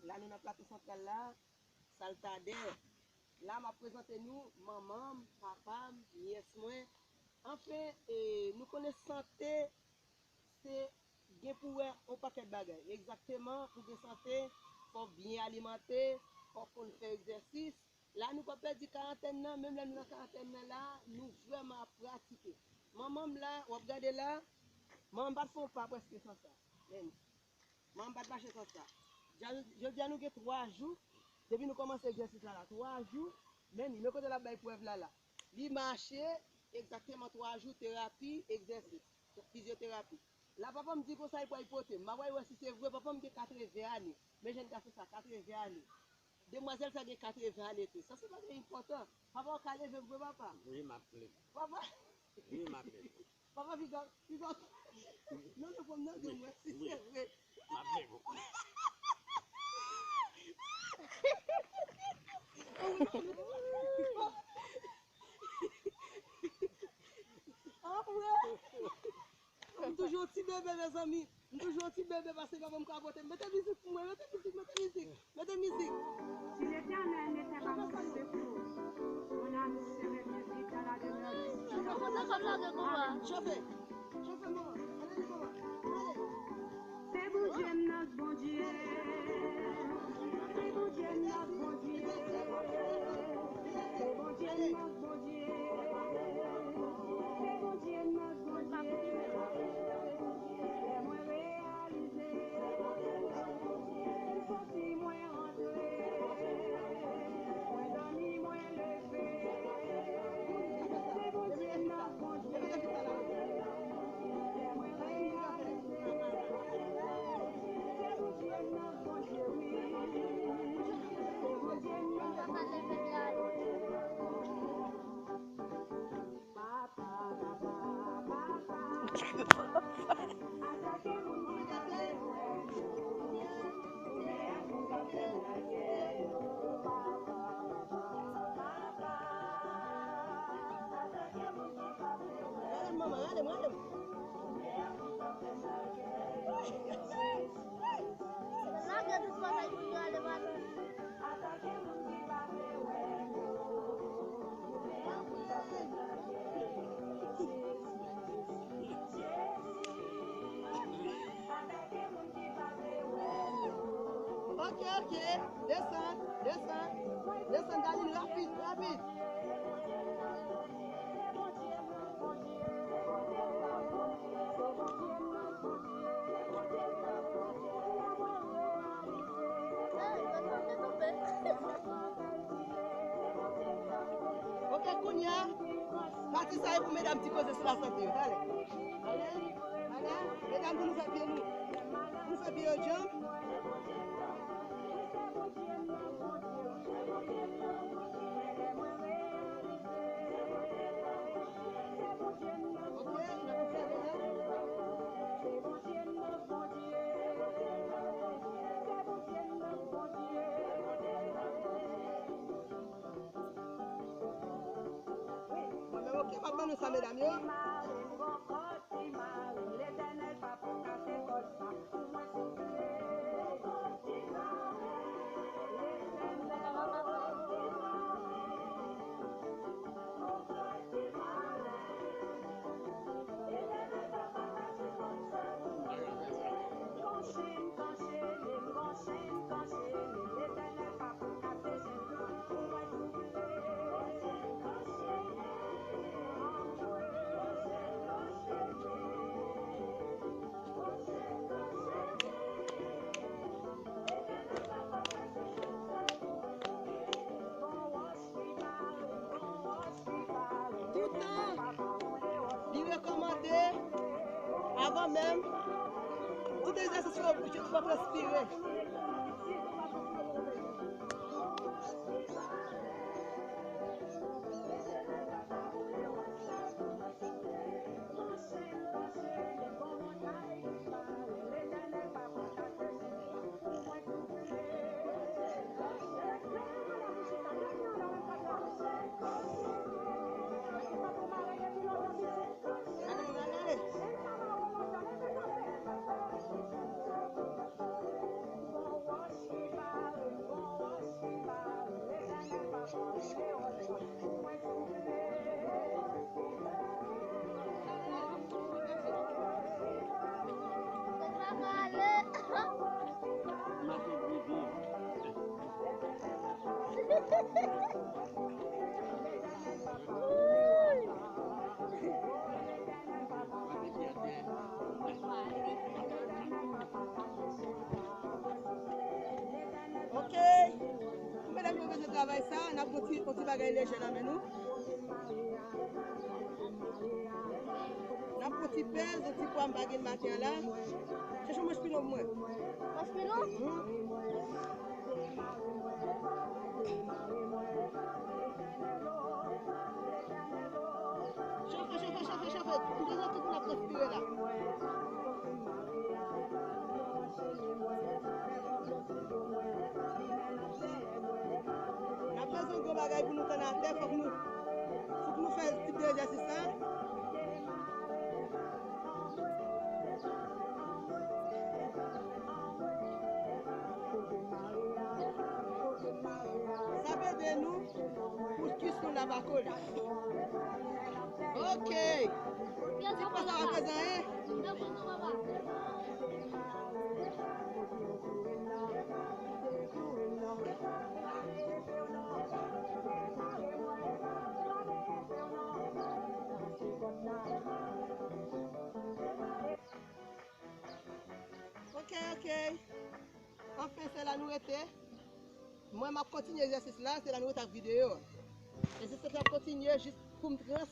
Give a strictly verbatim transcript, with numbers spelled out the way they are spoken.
La nou nan Plato Santral la, Saltadè. La m ap prezante nou manman m, papa m, nyès mwen. Anfen, e, nou konnen sante se gen pou wè yon pakèt bagay. Egzakteman, pou gen sante, fò w byen alimante, fò w konn fè egzèsis. La nou pa pèdi karantèn nan, menm lè nou nan karantèn nan la, nou vrèman ap pratike. Manman m la, w ap gade la, manman m pa t fè yon pa prèske san sa. Men, manman m pa t mache san sa. Jodi a nou gen twa jou depi nou kòmanse egzèsis la la. Twa jou, men li, men kote l ap bay prèv la la. Li mache egzakteman twa jou terapi, egzèsis, fizyoterapi. La papa m di konsa li pral pote m. M ap wè si se vre, papa m gen katreven ane. Men jèn gason sa, katreven ane. Demwazèl sa gen katreven ane tou. Sa se bagay enpòtan. Papa ou ka leve m vre papa? Wi, m ap leve. Papa, wi, m ap leve. Papa piga, piga. Non, non, fò m nan di mwen si se vre. M ap leve. Ah, vre? M toujou yon ti bebe, mezanmi. M toujou yon ti bebe, paske papa m ka pote m. Mete mizik pou mwen, mete mizik, mete mizik, mete mizik. Si l'Éternel n'était pas mon secours, mon âme serait perdue dans la demeure du Seigneur. Chofe, chofe, manman. Ale, manman. Ale. Se Bondye m nan k Bondye. Se Bondye m nan k Bondye. Se Bondye m nan k Bondye. Se Bondye m nan k Bondye. Lè mwen reyalize, m santi mwen rantre. Mwen dòmi, mwen leve. Se Bondye m nan k Bondye. Rale m, manman, rale m, rale m. Lage tout bagay pou yo ale, madanm. Ok, ok. Desann, desann. Desann, Daline, rapid, rapid. Ok, kounye a, pati sa e pou medam ti koze sou lasante yo. Talè. Ale, ale, medam, pou nou fè pye nou. Pou nou fè pye yo djanm. Ok, n ap obsève la. Mwen menm, ok, m ap ban nou sa, medam yo. Toutan, li rekòmande, avan menm, tout egzèsis yo, pou w pa transpire. Ok. Medam yo bezwen travay sa, n ap pran ti, pran ti bagay lejè nan men nou. N ap pran ti pèz, yon ti pwa m pa gen maten an la. Chèche yon manch pilon pou mwen. Manch pilon? Mhm. Chofe, chofe, chofe, chofe. M bezwen tout moun ap transpire la. N ap bezwen gwo bagay pou nou tann atè, fòk nou, fòk nou fè tip de egzèsis sa. Sa ap ede nou pou kis nou la pa kole. Ok. Ti pwa sa pa peze anyen. Ok, ok. Anfen, se la nou rete. Mwen, m ap kontinye egzèsis la, se la nou rete ak videyo a. Egzèsis la ap kontinye jis pou m trans